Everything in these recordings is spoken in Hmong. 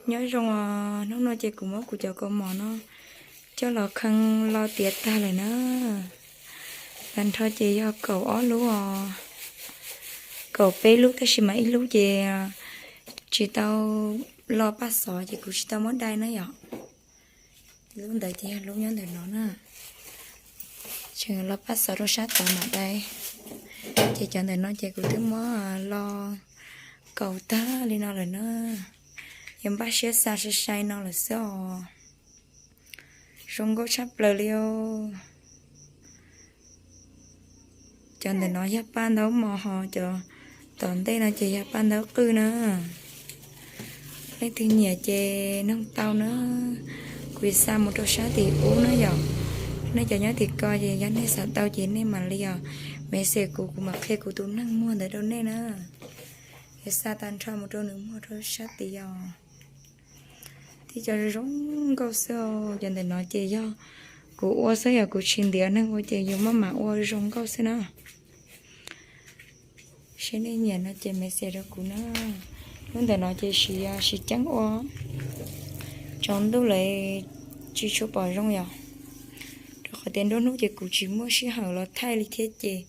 Nyob zoo os, hnub no ces kuv muab kuv cov kaus mom no coj los khee lo tiav tag lawm na. Tag nrho ces yog kaum ob lub os, kaum peb lub tab sis mas ib lub ces tsis tau lo paj xov ces kuv tsis tau muab dai na yom. Lub ntawd ces yog lub nyob ntawm no na. Tseem lo paj xov rau sab tod mam dai. Ces cov ntawm no ces kuv twb muab lo kaus tag li no lawm na. Yog npaj siab xa sai sai no lawm xwb os. Zoo nkauj tshaj plaws li os. Cov ntawm no yog paj ntaub mos ho cov tom ntej no ces yog paj ntaub qwj na. Leej twg nyiam ces noog tau na. Kuv xa mus rau sab tim ub na yom. Nej cov nyob tim ko ces yog nej xav tau ces nej mam li os, message kuv, kuv mam qhia kuv tus neeg muag ntawd rau nej na. Yuav xa tag nrho mus rau nws muag rau sab tid os. Tib co zoo nkauj xwb. Cov ntawm no ces yog kuv ua xwb, yog kuv tsis ntiav neeg ua ces yus maj mam ua zoo nkauj xwb na. Seb nej nyiam no ces message rau kuv na. Lub ntawm no ces siv, siv ceeb ua, tsaus ntuj lawm tsis tshua pom zoo yom, rau qhov tias nruab hnub ces kuv tsis muaj sij hawm los thaij li thiab ces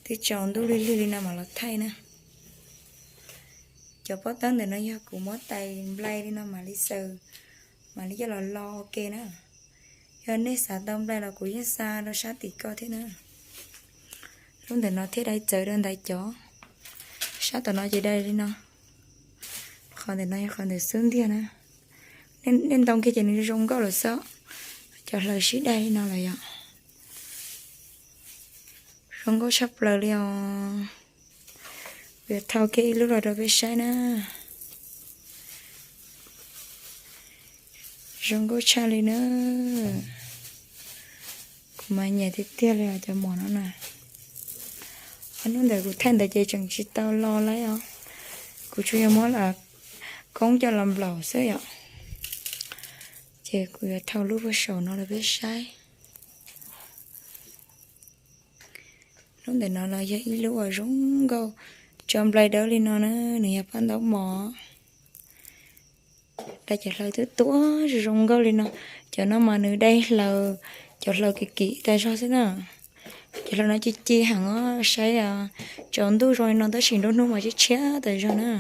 twb tsaus ntuj lig lig li no mam los thaij na. Cov pob tawb ntawm no yog kuv muab tais nplai li no mam li xaws, mam li coj los lo ua ke na. Yog nej xav tau nplai los kuv yeej xa rau sab tim ko thiab na. Lub ntawm no thiaj dai txawv rau ntawm cov, sab tom no ces dai li no. Qhov ntawm no yog qhov ntawm xub ntiag na. Nej ntoo kiag ces nws zoo nkauj lawm xwb. Cov hlaws sib dai li no lawm yom. Zoo nkauj tshaj plaws li os. Kuv yuav thau kiag ib lub los rau peb saib na. Zoo nkauj tshaj li na. Kuv mas nyiam tiag tiag li os cov mom no na. Ob hnub ntawd kuv thaij ntawd ces tseem tsis tau lo lawm os. Kuv tsuas yog muab koob coj los nplaum xwb yom. Ces kuv yuav thau lub puag saum no rau peb saib. Lub ntawm no los yog ib lub uas zoo nkauj, tso nplai dawb li no na, nws yog paj ntaub mos. Dai cov hlaws twb tuaj zoo zoo nkauj li no. Cov no mas nws dai hlaws, cov hlaws kim kim tas zog xwb na. Cov hlaws no ci ci heev os, saib tsaus ntuj zoo li no tab sis nruab hnub mas tshiab tshiab tas zog na.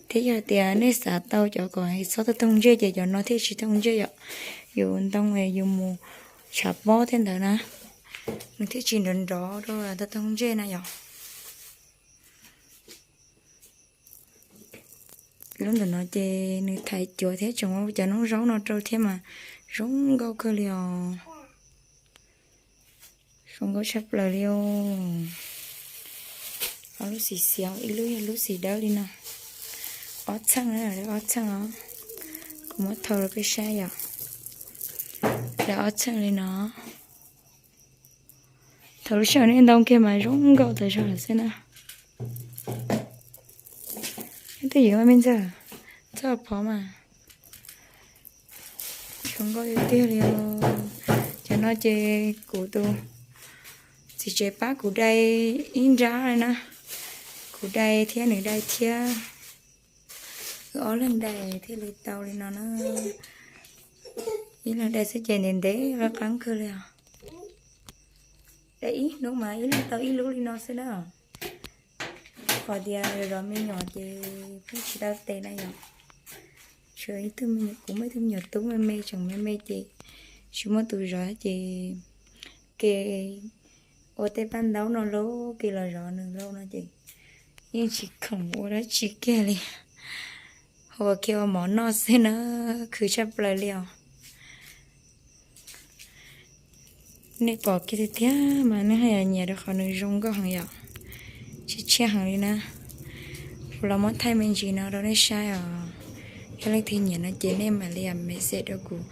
Thiab yog tias nej xav tau cov kom txhob toog ntsej ces cov no thiaj tsis toog ntsej yom. Yus ntoo yus mus tshav pob thiab ntawd na, nws thiaj tsis nrov nrov rau toog ntsej na yom. Lub ntawm no ces nws thaiv cuav thiab tseem ua cov noob zaub no rau thiab mas zoo nkauj kawg li os. Zoo nkauj tshaj plaws li os. Ob lub xim xiav, ib lub yog lub xim dawb li no. Ob txheej, ob txheej os. Kuv muab thau rau peb saib yom. Dai ob txheej li no. Thaum lub sij hawm nej ntoo kiag mas zoo nkauj tas zog lawm xwb na. Twj ywm mas me ntxawg, txhob phov mas. Zoo nkauj tiag tiag li os. Cov no ces kuv tus txiv tsev pab kuv dai ib nrab li na. Kuv dai thiab nws dai thiab. Wb ob leeg dai thiaj li tau li no na. Ib leeg dai xwb ces ntev ntev qab qeeb kawg li os. Dai ib hnub mas ib leeg tau ib lub li no xwb na. Qhov tias zov me nyuam ces pheej tsis tau tes na yom. Tshuav ib tug me nyuam, kuv muaj ib tug me nyuam tub me me tseem me me ces tsis muaj tus zov ces ke ua tej paj ntaub no lauj, ke los zov nws lauj no ces yeej tsis khoom ua dab tsi kiag li. Ua kiag ua mov noj xwb na, khwv tshaj plaws li os. Nej pom kiag tiag tiag mas nej haj yam nyiam rau qhov nws zoo nkauj heev yom. Tshiab tshiab heev li na. Kuv los muab thaij me ntsis no rau nej saib os. Yog leej twg nyiam no ces nej mam li message rau kuv.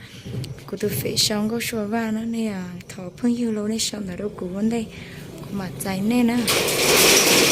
Kuv tus fem sau Nkauj Sua Vaj no, nej thov phooj ywg los nej sau ntawv rau kuv ua ntej, kuv mam txais nej na.